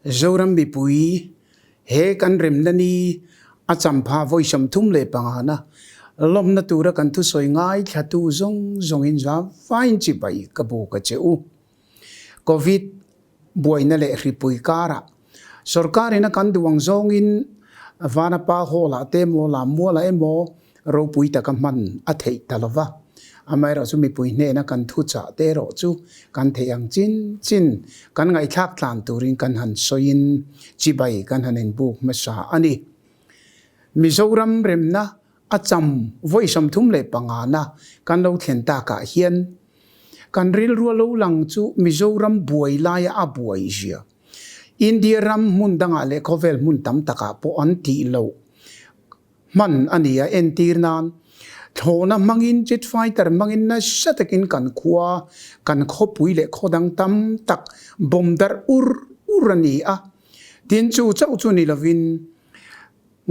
Zoram mipui he kan remna ni a champha vawi 35 na lawmna tura kan thusawi ngaithlatu zawng zawngin za vain chibai ka buk a che u. Covid buaina leh hripui karah sorkarin a kan duh ang zawngin Vanapa Hall-ah te emaw Lammualah emaw ropui taka hman a theih ta lo va. Amaherawh chu mipui hnena kan thuchah te erawh chu kan theih ang chin chin kan ngaihthlak tlan turin kan han sawiin chibai kan han inbuk hmasa a ni. Mizoram remna a cham vawi 35 na kan lo thlen takah hian kan rilru a lo lang chu Mizoram buai laia a buai zia. India ram hmun dangah leh khawvel hmun tam takah pawh an tih loh hman a ni a, entir nan thlawhna hmangin jet fighter hmangin nasa takin kan khua, kan khawpui leh khaw dang tam tak bomb darh ur ur a ni a. Tin, chu chauh chu ni lovin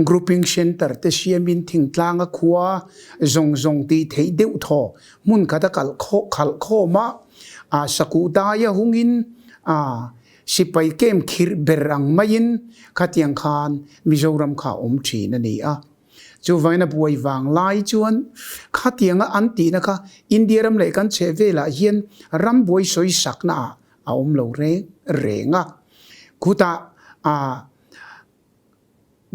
grouping centre te siamin thingtlanga khua zawng zawng tih theih deuh thaw hmun khat a kalh khalh khawm a, a sakuh daia hungin a Sipai kem khirh ber ang maiin khatiang khan Mizoram kha a awm thin a ni a. Chuvangin a buai vang lai chuan khatianga an tihna kha India ram leh kan chheh velah hian ram buai sawi sakna ah a awm lo reng reng a. Khutah a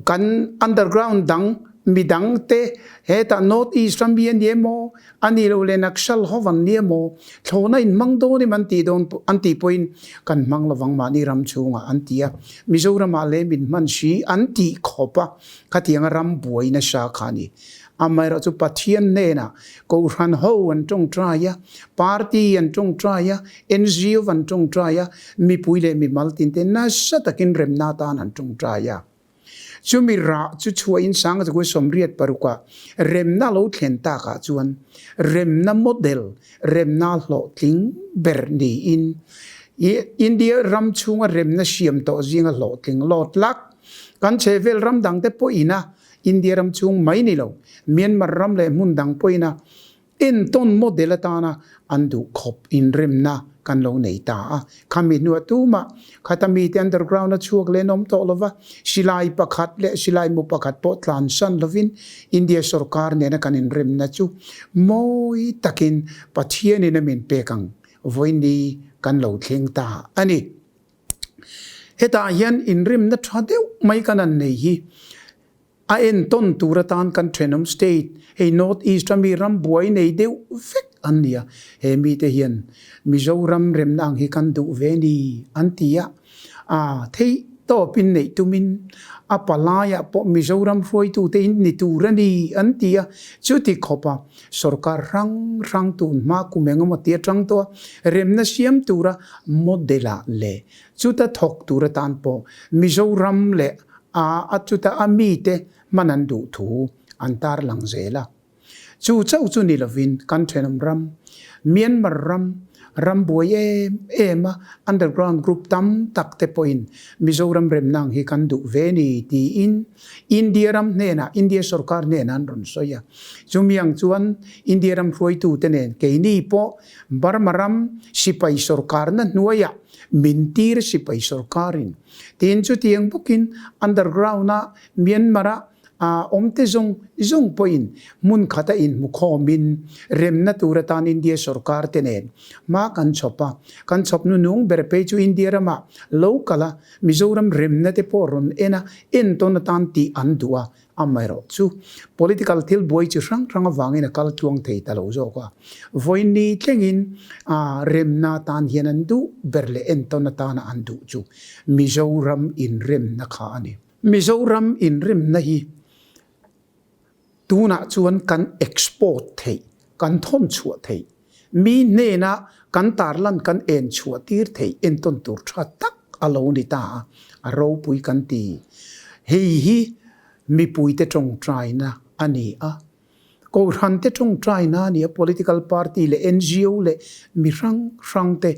Kan underground dang midang te hetah North East ram hi a ni emaw, a nih loh leh Naxal ho an ni emaw, thlawhna in hmang dawn em an tih dawn an tih pawhin kan hmang lovang mahni ram chhungah an ti a, Mizoramah leh min hman si an tih khawp a, khatianga ram buai nasa kha a ni. Amaherawh chu Pathian hnenah Kohhran ho an tawngtai a, Party an tawngtai a, NGO an tawngtai a, mipui leh mimal tinte nasa takin remna atan an tawngtai a. Chumi rah chu chhuahin Sangzakua 86ah remna lo thlen takah chuan remna model, remna hlawhtling ber niin India ram chhunga remna siam tawh zinga hlawhtling lawt lak kan chhehvel ram dangte pawhin a India ram chhung mai ni lo, Myanmar ram leh hmun dang pawhin a entawn model atana an duh khawp inremna kan lo nei ta a. Khami hnuah tumah khata mite underground a chhuak leh an awm tawh lova, silai pakhat leh silai mu pakhat pawh tlansan lovin India sorkar nena kan inremna chu mawi takin Pathianin a min pek ang vawiini kan lo thleng ta a ni. Hetah hian inrimna tha deuh mai kan han nei hi a entawn tur atan kan thenawm state hei North East a mi ram buai nei deuh vek an ni a, he mite hian Mizoram remna ang hi kan duh ve ni an ti a, a theih tawpin neih tumin a palaiah pawh Mizoram hruaitute in ni tur a ni an ti a, chuti khawpa Sorkar hrang hrang tun hma kum engemaw ti atang tawh a, remna siam tura model-ah leh chuta thawk tur atan pawh Mizoram leh a a chuta a mite hman an duh thu an tarlang zel a. Chu chauh chu ni lovin kan thenawm ram, Myanmar ram, ram buai em em a underground group tam tak te pawhin Mizoram remna ang hi kan duh ve ni tiin India ram hnenah, India sorkar hnenah an rawn sawi a. Chumi ang chuan India ram hruaitute nen keini pawh Burma ram sipai sorkarna hnuaiah min tir sipai sorkarin tiin chutiang bawkin underground-a Myanmar-a A awmte zawng zawng pawhin hmun khata inhmu khawmin remna tur atan India sorkar te nen hma kan chhawp a. Kan chhawp nunung ber phei chu India ramah lo kal a, Mizoram remna te pawh rawn en a, entawn atan tih an duh a, amaherawh chu political thil buai chi hrang hrang avangin a kal tluang thei ta lo zawk a. Vawiin thlengin remna atan hian an duh ber leh entawn atana an duh chu Mizoram inremna kha a ni. Mizoram inrimna hi tunah chuan kan export theih, kan thawn chhuah theih, mi hnena kan tarlan kan en chhuah tir theih entawn tur tha tak a lo ni ta a, a ropui kan ti. Hei hi mipuite tawngtaina a ni a, Kohhrante tawngtaina a ni a, political party leh ngo leh mi hrang hrangte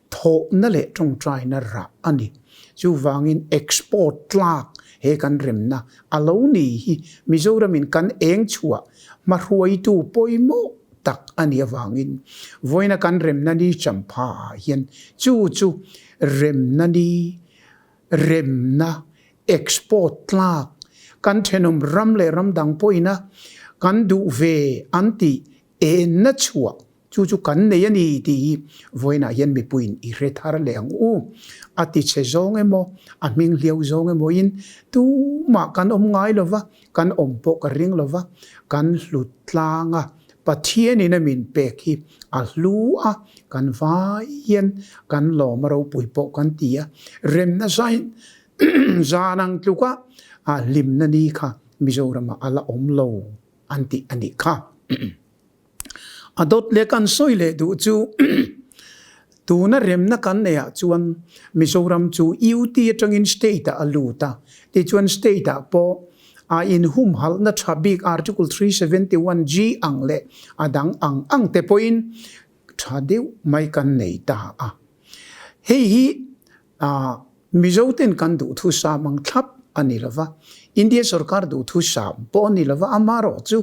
thawhna leh tawngtaina rah a ni. Chuvangin export tlak he kan remna a lo ni hi Mizoramin kan eng chhuah hmahruaitu pawimawh tak a nih avangin vawiina kan remna ni champha ah hian chu chu remna ni. Remna export tlak kan thenawm ram leh ram dang pawhin a kan duh ve an tih enna chhuah chu chu kan nei a ni tih hi vawiinah hian mipuiin i hre thar leh ang u. A tichhe zawng emaw, a hming hliau zawng emawin tumah kan awm ngai lo va, kan awm pawh ka ring lo va, kan hlut tlang a, Pathianin a min pek hi a hlu a, kan vai hian kan lawm a ropui pawh kan ti a, remna zain zan ang tluka a hlimna ni kha Mizoramah a la awm lo an tih a nih kha. A dawt leh kan sawi leh duh chu tuna remna kan neihah chuan Mizoram chu UT atangin state ah a lut a, tichuan state ah pawh a inhumhalhna tha bik Article 371 G ang leh a dang ang ang te pawhin tha deuh mai kan nei ta a. Hei hi Mizoten kan duhthusam ang thlap a ni lo va, India sorkar duhthusam pawh a ni lo va, amaherawh chu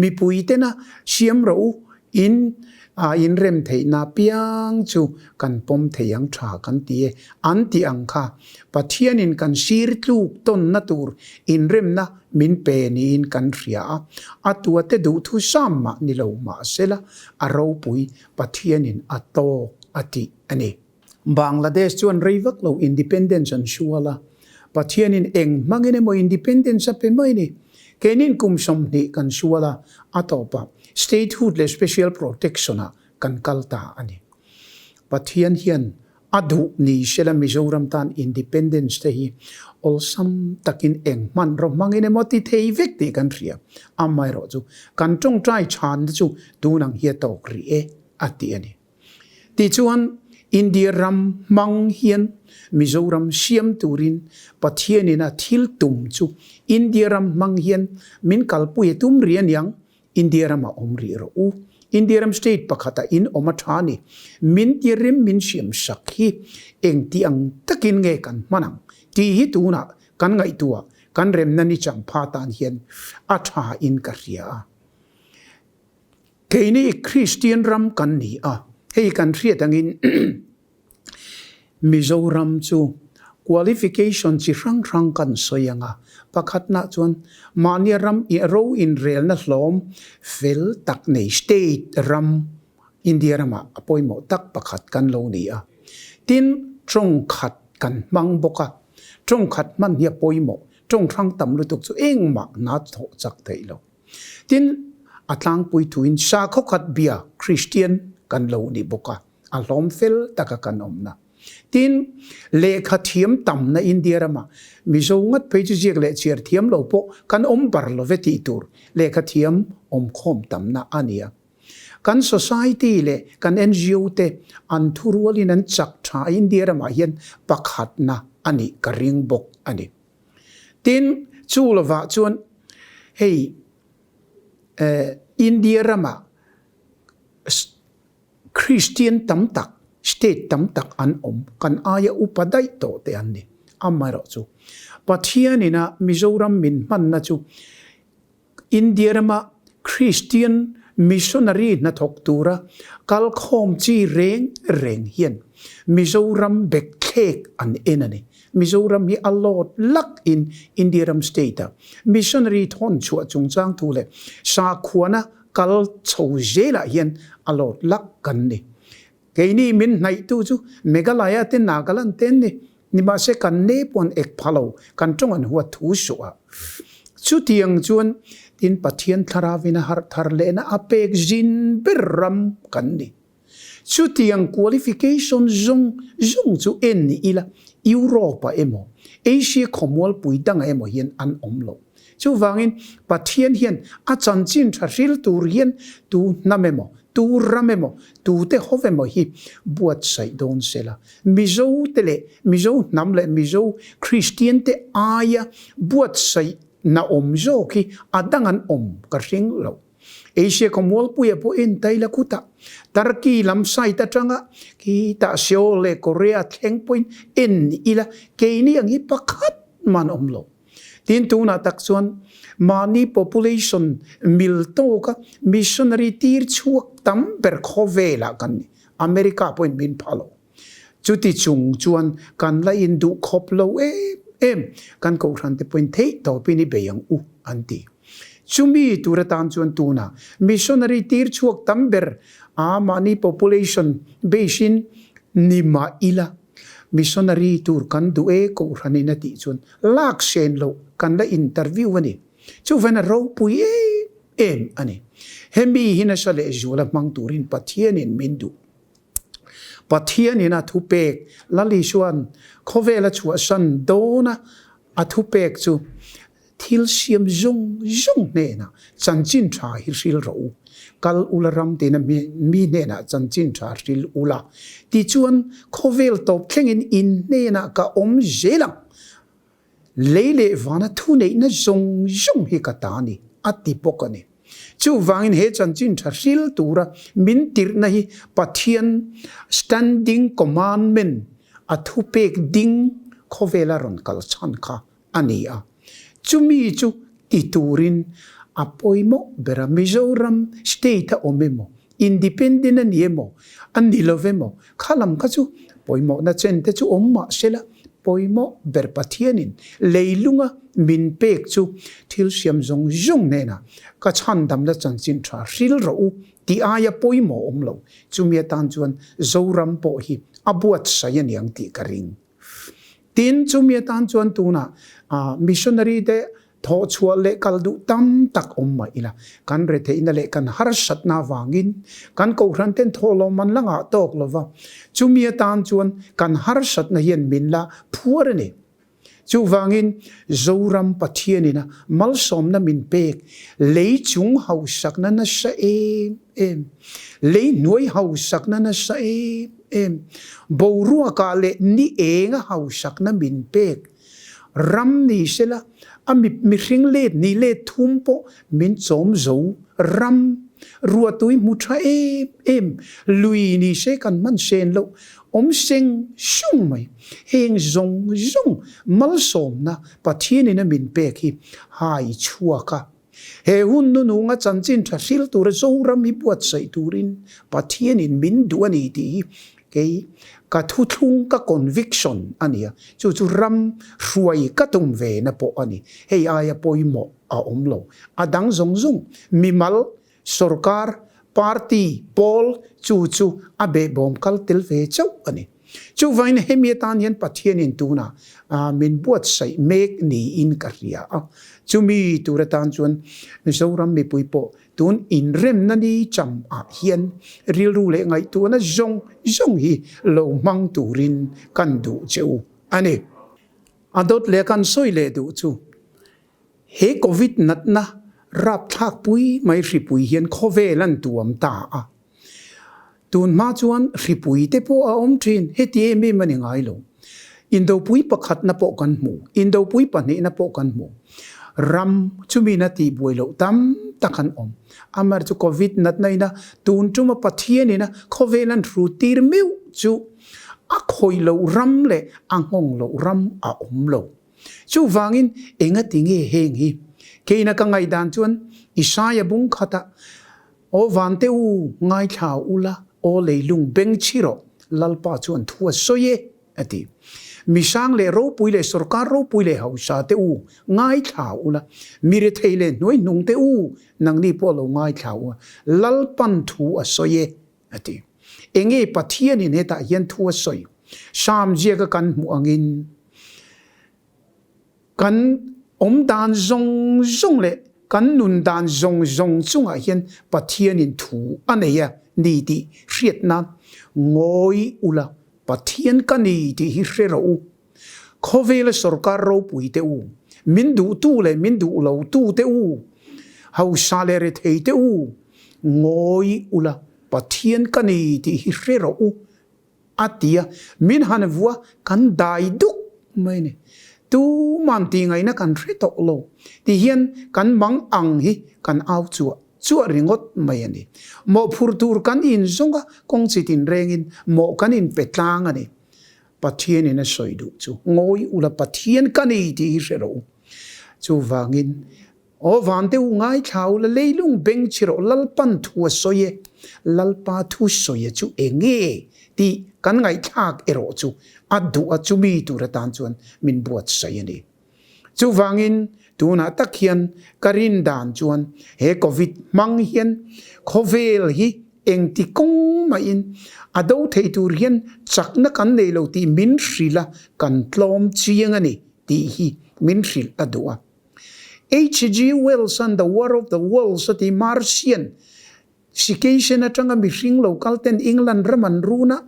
mipuitena siam rawh u in a inrem theihna piang chu kan pawm thei ang tha kan ti e an tih ang kha Pathianin kan sir tluk tawnna tur inremna min pe niin kan hria a, a tuate duhthusam mah ni lo mahsela a ropui Pathianin a tawk a tih a ni. Bangladesh chuan rei vak lo independence an sual a, Pathianin eng hmangin emaw independence a pe mai ni. Keinin kum 20 kan sual a, a tawpah statehood leh special protection ah kan kal ta a ni. Pathian hian a duh ni sela Mizoram tan independence te hi awlsam takin eng hmanraw hmangin emaw ti thei vek tih kan hria. Amaherawhchu kan tawngtai chhanna chu tunang hi a tawk rih e a ti a ni. Tichuan, India ram hmang hian Mizoram siam turin Pathianin a thil tum chu India ram hmang hian min kalpui a tum rih aniang, India ramah awm rih rawh u. India ram state pakhatah in awm a tha ni. Min ti rim min siam sak hi engti ang takin nge kan hman ang tih hi tunah kan ngaihtuah kan remna ni changpha tan hian a tha in ka hria a. Keini Kristian ram kan ni a, hei kan hriat angin Mizoram chu qualification chi hrang hrang kan sawi ang a, pakhatna chuan mahnia ram ro inrelna hlawm fel tak nei state ram India ramah a pawimawh tak pakhat kan lo ni a. Tin, tawng khat kan hmang bawk a, tawng khat hman hi a pawimawh, tawng hrang tam lutuk chu engmah hna thawh chak theih lo. Tin, a tlangpui thuin sakhaw khat bia Kristian kan lo ni bawk a, a hlawm fel taka kan awmna. Tin, lehkha thiam tamna India rama Mizo ngat phei chu ziak leh chhiar thiam lo pawh kan awm bar lo ve tih tur lehkha thiam awmkhawm tamna a ni a. Kan society leh kan ngo te an thurualin an chak tha a India ramah hian pakhatna a nih ka ring bawk a ni. Tin, chu lovah chuan hei India rama Kristian tam tak, state tam tak an awm, kan aia upa daih tawh te an ni. Amaherawhchu, Pathianina Mizoram min hmanna chu India rama Kristian missionary hnathawk tura kalkhawm chi reng reng hian Mizoram bekthlek an en a ni. Mizoram hi a lawt lak in India ram state a missionary thawn chhuah chungchang thu leh sakhuana kal chho zelah hian a lawt lak kan ni. Keini min hnaihtu chu Meghalaya te Nagaland te an ni. Nimahse kan ne pawh an ek pha lo, kan tawng an huat thu suh a. Chutiang chuan tin Pathian Thlarauin a harh thar lehna a pek zin ber ram kan ni. Chutiang qualification zawng zawng chu en ni ila Europe-ah emaw, Asia khawmualpui dangah emaw hian an awm lo. Chuvangin Pathian hian a chanchin tha hril tur hian tu hnam emaw, tu ram emaw, tute ho emaw hi buatsaih dawn se la. Mizo te leh Mizo hnam leh Mizo Kristian te aia buatsaih na awm zawk hi a dang an awm ka hring lo. Asia khawmualpuia pawh en ta ila khutah Turkey lam side atanga khitah Seoul leh Korea thleng pawhin en ila keini ang hi pakhat man awm lo. Tin tunah tak chuan mahni population mil tawka missionary tir chhuak tam ber khawvelah kan ni. America pawhin min pha lo. Chuti chung chuan kan la induh khawp lo em em, kan kohhran te pawhin theih tawpin i bei ang u, an ti. Chumi tur atan chuan tunah missionary tir chhuak tam ber a mahni population base in ni mah ila, missionary tur kan duh e kohhranin a tih chuan lak sen loh kan la interview a ni. Chuvain a ropui em em a ni. Hemi hi nasa lehzuala hmang turin Pathianin min duh. Pathianin a thupek Lal Isua'n khawvel a chhuahsan dawna a thupek chu thil siam zawng zawng hnenah chanchin tha hi hril rawh u, kal ula ram tina mi hnenah chanchin tha hril ula, tichuan khawvel tawp thlengin in hnenah ka awm zel ang. Lei leh vana thuneihna zawng zawng hi ka ta a ni, a ti bawk a ni. Chuvangin he chanchin tha hril tura min tirhna hi Pathian standing commandment, a thupek ding khawvela rawn kal chhan kha a ni a. Chumi chu ti turin a pawimawh ber a, Mizoram state a awm emaw, Independent a ni emaw, a ni lo emaw, kha lam kha chu pawimawhna chen te chu awm mah sela, pawimawh ber Pathianin leilunga min pek chu thil siam zawng zawng hnenah ka chhandamna chanchin tha hril rawh u tih aia pawimawh awm lo. Chumi atan chuan Zoram pawh hi a buatsaih a niang tih ka ring. Tin, chumi atan chuan tunah missionary te thawhchhuah leh kal duh tam tak awm mah ila, kan retheihna leh kan harsatna avangin kan kohhran ten thawhlawm an la ngah tawk lo va, chumi atan chuan kan harsatna hian min la phuar a ni. Chuvangin, Zoram Pathianina malsawmna min pek, lei chung hausakna nasa em em, lei hnuai hausakna nasa em em, boruakah leh ni enga hausakna min pek, Ram ni sela, a mihring let ni let thum pawh min chawm zo. Ram, ruahtui hmu tha em em, lui ni se kan hman sen loh, awm seng sung mai. Heng zawng zawng malsawmna Pathianin a min pek hi hai chhuak a. He hun nununga chanchin tha hril tura Zoram hi buatsaih turin Pathianin min duh a ni tih hi kei ka thuthlung ka conviction a ni a, chu chu ram hruai ka tum ve na pawh a ni. Hei aia pawimawh a awm lo. A dang zawng zawng mimal, sorkar, party, pawl chu chu a behbawm kal tel ve chauh a ni. Chuvangin hemi atan hian Pathianin tunah min buatsaih mek niin ka hria a. Chumi tur atan chuan Mizoram mipui pawh tun inremna ni cham ah hian rilru leh ngaihtuahna zawng zawng hi lo hmang turin kan duh che u a ni. A dawt leh kan sawi leh duh chu he Covid natna rapthlak pui mai hripui hian khawvel an tuam ta a. Tun hma chuan hripui te pawh a awm thin, heti em em a ni ngai lo. Indopui pakhatna pawh kan hmu, indopui pahnihna pawh kan hmu. Ram chumina tihbuai loh tam tak an awm. Amar chu Covid natna ina tun tuma Pathian ina khawvel an hru tir meuh chu a khawih loh ram leh a nghawng loh ram a awm lo. Chuvangin engati nge heng hi? Keina ka ngaihdan chuan Isaia bung khatah Aw vante u, ngaithla ula, aw leilung beng chhi rawh, Lalpa chuan thu a sawi e, a ti. Misang leh ropui leh sorkar ropui leh hausa te u, ngaithla ula, mi rethei leh hnuaihnung te u, nangni pawh lo ngaithla u a, Lalpan thu a sawi e, a ti. Enge Pathianin hetah hian thu a sawi? Sam ziaka kan hmuh angin, Kan awm dan zawng zawng leh kan nun dan zawng zawng chungah hian Pathianin thu a nei a ni tih hriat nan ngawi ula, Pathian ka ni tih hi hre rawh u. Khawvela sorkar ropui te u, min duhtu leh min duh lotu te u, hausa leh rethei te u, ngawi ula, Pathian ka ni tih hi hre rawh u. A ti a, min han vua kan dai duk mai a ni. Tuman tih ngaihna kan hre tawh lo ti hian kan mang ang hi kan au chuah chuah ringawt mai a ni. Mawhphurh tur kan inzawng a, kawng chi tinrengin mawh kan inpe tlang a ni. Pathianin a sawi duh chu ngawi ula Pathian ka ni tih hi hre rawh u. Chuvangin. Aw vante u ngaithla u la leilung beng chhi rawh Lalpan thu a sawi e, Lalpa thu sawi e chu enge tih kan ngaihthlak erawh chu a duh a chumi tur atan chuan min buatsaih a ni. Chuvangin tunah tak hian ka rin dan chuan he Covid hmang hian khawvel hi engti kawng mahin a do thei tur hian chakna kan nei lo tih min hrilh a, kan tlawm chiang a ni tih hi min hrilh a duh a. HG Wells-a'n The War of the Worlds a ti Martian Sikation atanga mihring lo kal ten England ram an run a,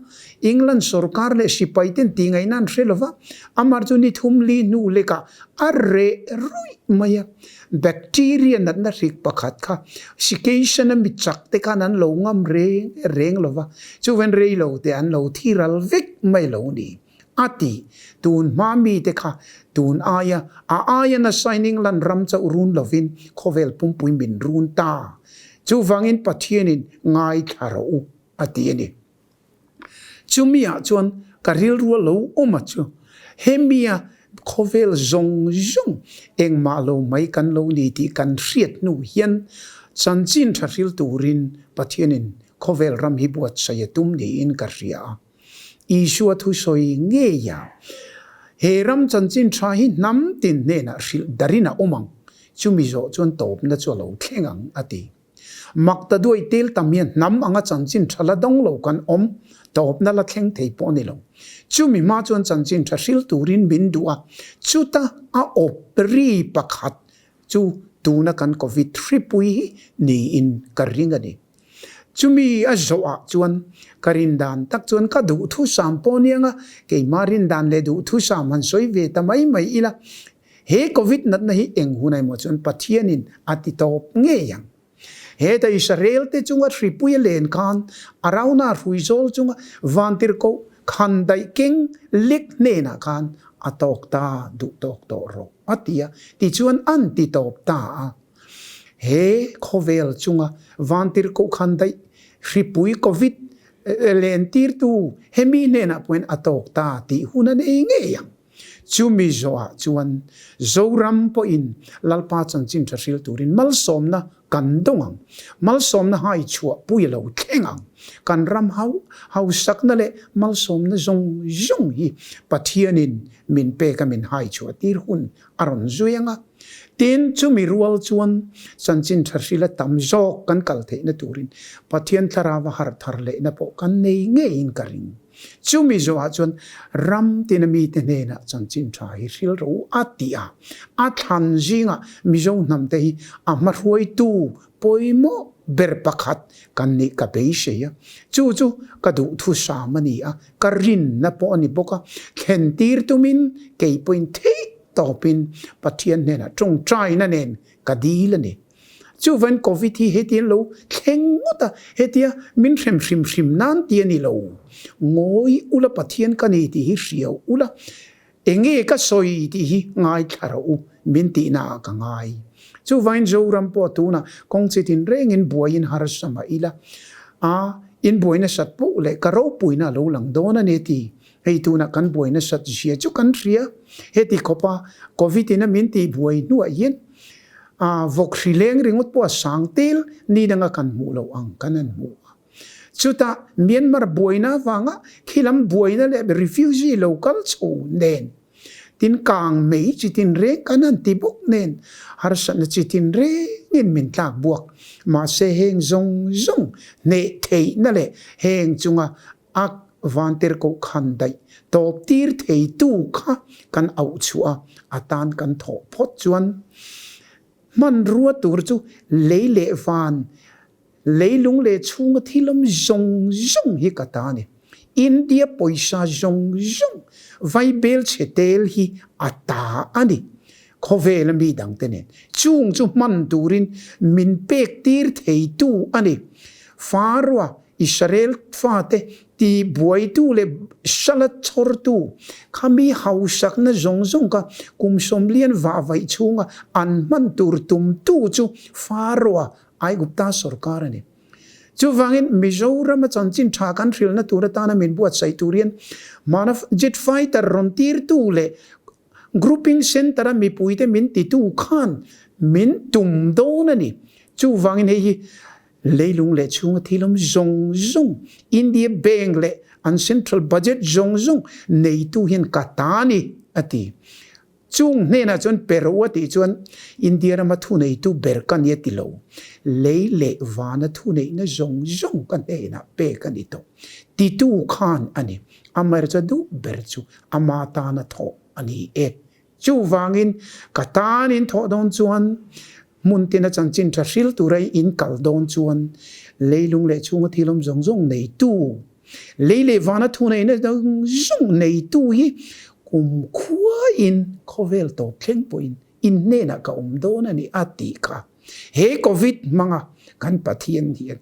England sorkar leh sipai ten tih ngaihna an hre lova, amah chu ni thum li hnu lekah a reh ruih mai a. Bacteria natna hrik pakhat kha Sikation-a mi chak te khan an lo ngam reng reng lova, chuven rei lo te an lo thi ral vek mai lo ni. A ti, Tun hma mite kha tun aia a aia nasain England ram chauh run lovin khawvel pumpui min run ta. Chuvangin Pathianin ngaithla rawh u, a ti a ni. Chumiah chuan ka rilru a lo awm a chu, hemia khawvel zawng zawng engmah lo mai kan lo ni tih kan hriat hnu hian chanchin tha hril turin Pathianin khawvel ram hi buatsaih a tum niin ka hria a. Isua thusawi ngei a, He ram chanchin tha hi hnam tin hnenah hrilh darin a awm ang, chumi zawh chuan tawpna chu a lo thleng ang, a ti. Makta duai tel tam hian hnam anga chanchin tha la dawng lo kan awm, tawpna la thleng thei pawh a ni lo. Chumi hma chuan chanchin tha hrilh turin min duh a, chuta a awp ri pakhat chu tuna kan Covid hripui hi niin ka ring a ni. Chumi a zawhah chuan ka rindan tak chuan ka duhthusam pawh aniang a, keimah rindan leh duhthusam han sawi ve ta mai mai ila, he Covid natna hi eng hun emaw chuan Pathianin a ti tawp ngei ang. Heta Israel te chunga hripui a len khan Arauna hrui zawl chunga vantirhkoh khan daih keng lek hnenah khan a tawk ta duh tawk tawh rawh a ti a, tichuan an ti tawp ta a. He khawvel chunga vantirhkoh khan daih hripui Covid lentirtu hemi hnenah pawhin a tawk ta tih hun a nei ngei ang. Chumi zawhah chuan Zoram pawhin Lalpa chanchin tha hril turin malsawmna kan dawng ang. Malsawmna hai chhuah pui a lo thleng ang. Kan ram hausakna leh malsawmna zawng zawng hi Pathianin min pek a min hai chhuah tir hun a rawn zui ang a. Tin, chumi rual chuan chanchin tha hrila tam zawk kan kal theihna turin Pathian thlarava harh thar lehna pawh kan nei ngeiin ka ring. Chumi zawhah chuan ram tina mite hnenah chanchin tha hi hril rawh u a ti a. A thlan zingah Mizo hnamte hi a hmahruaitu pawimawh ber pakhat kan nih ka beisei a. Chu chu ka duhthusam a ni a, ka rinna pawh a ni bawk a. Thlen tir tumin kei pawhin theih tawpin Pathian hnenah tawngtaina nen ka dil a ni. Chuvain Covid hi hetiang lo thleng ngawt a, hetia min hrem hrim hrim nan ti a ni lo. Ngawi ula Pathian ka ni tih hi hria ula, enge ka sawi tih hi ngaithla rawh u min tihna ah ka ngai. Chuvain Zoram pawh tunah kawng chitin rengin buaiin harsa mah ila, a inbuai nasat poh leh ka ropuina a lo lang dawn a ni ti Hei tunah kan buai nasat zia chu kan hria. Heti khawpa Covid in a min tih buai hnuah hian vawk hri leng ringawt pawh a sang tel ni danga kan hmuh loh ang kan han hmu a. Chutah Myanmar buaina avanga khilam buaina leh refugee lo kal chho nen tin kang mei chi tin reng kan han ti bawk nen harsatna chi tin rengin min tlak buak. Mahse heng zawng zawng hneh theihna leh heng chunga A vantirhkoh khan daih tawp tir theitu kha kan auh chhuah a, a tan kan thawh phawt chuan hmanrua tur chu lei leh van, leilung leh chhunga thil awm zawng zawng hi ka ta a ni. India pawisa zawng zawng vaibel chhe tel hi a ta a ni. Khawvela mi dangte nen chung chu hman turin min pek tir theitu a ni. Farua Israel fate ti buaitu leh sala chhawrtu kha mi hausakna zawng zawng kha kum sawmlian vah vaih chhunga an hman tur tumtu chu Pharaoh-a Aigupta sorkar a ni. Chuvangin Mizorama chanchin tha kan hrilhna tur atana min buatsaih tur hian hmana jet fighter rawn tirtu leh Grouping Centre-a mipuite min titu khan Min tum dawn a ni. Chuvangin hei hi leilung leh chhunga thil awm zawng zawng, India Bank leh an Central Budget zawng zawng neitu hian ka ta a ni, a ti. Chung hnenah chuan pe rawh u a tih chuan India rama thuneitu ber ka ni a ti lo. Lei leh vana thuneihna zawng zawng ka hnenah pek a ni tawh. Titu khan a ni. Amaherawhchu a duh ber chu ama tana thawh a ni e. Chuvangin ka tanin thawh dawn chuan hmun tina chanchin tha hril tura in kal dawn chuan leilung leh chhunga thil awm zawng zawng neitu, lei leh vana thu neihna zawng zawng neitu hi kum khuain khawvel tawp thleng pawhin in hnenah ka awm dawn a ni a tih kha. He Covid hmanga kan Pathian hian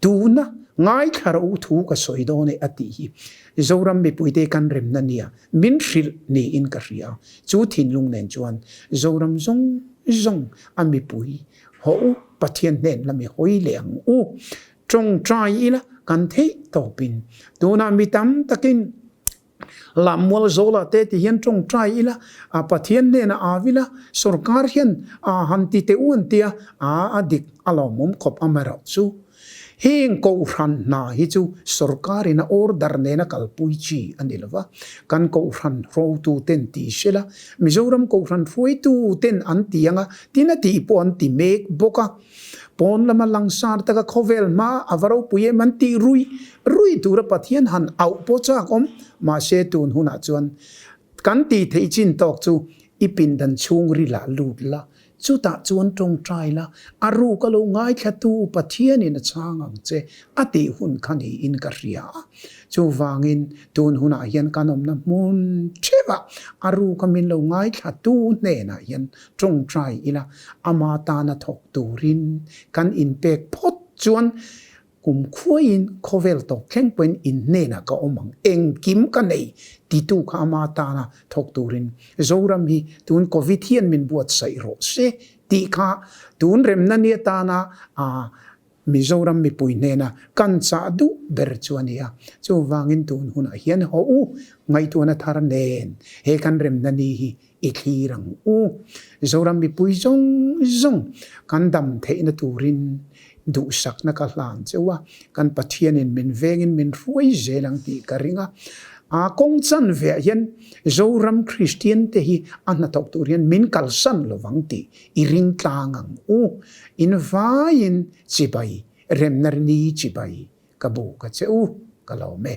Tuna ngaithla rawh u thu ka sawi dawn e a tih hi Zoram mipuite kan remna nia min hrilh niin ka hria. Chu thinlung nen chuan Zoram zawng zawng a mipui haw u Pathian hnen lami hawi leh ang u. Tawngtai ila kan theih tawpin tunah mi tam takin Lammual zawlah te ti hian tawngtai ila, a Pathian hnenah au ila, sorkar hian a han ti teh u an tia, a a dik a lawmawm khawp amaherawh chu. Heng kohhran hna hi chu sorkarin a order nena kalpui chi a ni lova, kan kohhran hruaitu ten ti sela, Mizoram kohhran hruaitu ten an ti anga, tin a tih pawh an ti mek bawk a. Pawn lama langsar taka khawvel hma a va ropui em an tih rui rui tura Pathian han auh pawh chak awm. Mahse tun hunah chuan kan tih theih chin tawk chu i pindan chhungril ah lut la, chutah chuan tawngtai la, a ruk a lo ngaithlatu Pathianin a chhang ang che a tih hun kha niin ka hria a. Chuvangin tun hunah hian kan awmna hmun theuhah a ruka min lo ngaithlatu hnenah hian Tawngtai ila ama tana thawk turin kan inpek phawt chuan kum khuaiin khawvel tawp thleng pawhin in hnenah ka awm ang, engkim ka nei titu kha ama tana thawk turin Zoram hi tun Covid hian min buatsaih rawh se tih kha tun remna ni atana Mizoram mipui hnena kan chah duh ber chu a ni a, chuvangin tun hunah hian haw u ngaihtuahna thar nen he kan remna ni hi i thlir ang u. Zoram mipui zawng zawng kan dam theihna turin duhsakna ka hlan cheu a, kan Pathianin min vengin min hruai zel ang tih ka ring a. A kawng chanveah hian Zoram Kristian te hi a hnathawk tur hian min kalsan lovang tih I ring tlang ang u. In vaiin chibai, remna ni chibai ka bu ka che u, ka lawm e.